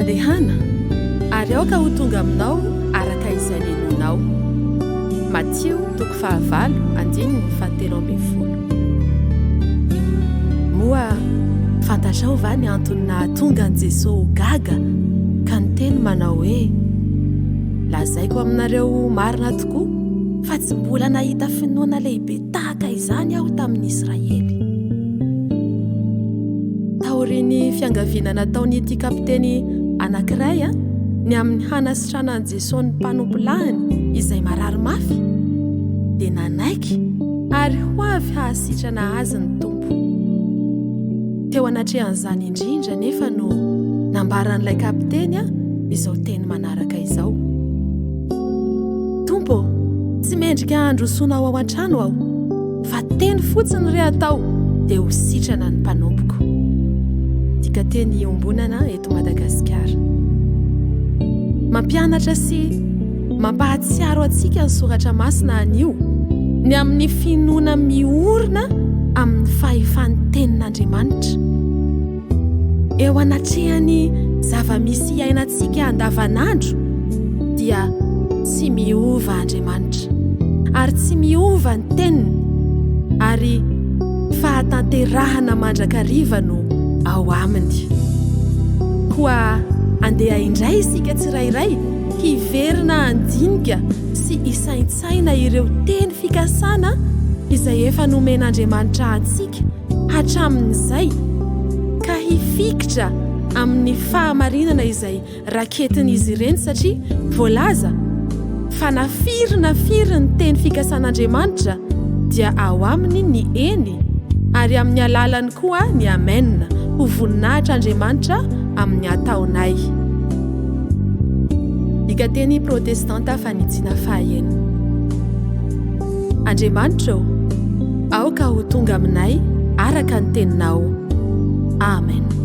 Mandehana, ary aoka ho tonga aminao araka izay ninoanao. Matio toko fahavalo andininy fahatelo ambin'ny folo. Moa fantatrao va ny antony nahatonga an'i Jesoa ho gaga ka niteny manao hoe, Lazaiko aminareo marina tokoa fa tsy mbola nahita finoana lehibe tahaka izany aho tamin'ny Israely. Taorian'ny fiangaviana nataon'ity kapiteny anankiray ny amin'ny hanasitranan'i Jesoa ny mpanompolahiny izay marary mafy, dia nanaiky ary ho avy hahasitrana azy ny Tompo. Teo anatrehan'izany indrindra anefa no nambaran'ilay kapiteny izao teny manaraka izao, Tompo ô, tsy mendrika handrosoanao ao an-trano aho, fa teny fotsiny re atao dia ho sitrana ny mpanompoko. Dikateny iombonana eto Madagasikara. Mampianatra sy mampahatsiaro antsika ny Soratra Masina anio ny amin'ny finoana miorina amin'ny fahefan'ny Tenin'Andriamanitra. Eo anatrehan'ny zava-misy iainantsika andavanandro dia tsy miova Andriamanitra, ary tsy miova ny Teniny, ary fahatanterahana mandrakariva no ao Aminy. Koa andeha indray isika tsirairay hiverina handinika sy hisaintsaina ireo teny fikasana izay efa nomen'Andriamanitra antsika hatramin'izay ka hifikitra amin'ny fahamarinana izay raketin'izy ireny satria voalaza fa na firy na firy ny teny fikasan'Andriamanitra dia ao aminy ny eny ary amin'ny alalany koa ny amen ho voninahitr'Andriamanitra amin'ny ataonay. Dikateny Protestanta Fanitsiana Fahaenina. Andriamanitra ô, aoka ho tonga aminay araka ny teninao. Amen.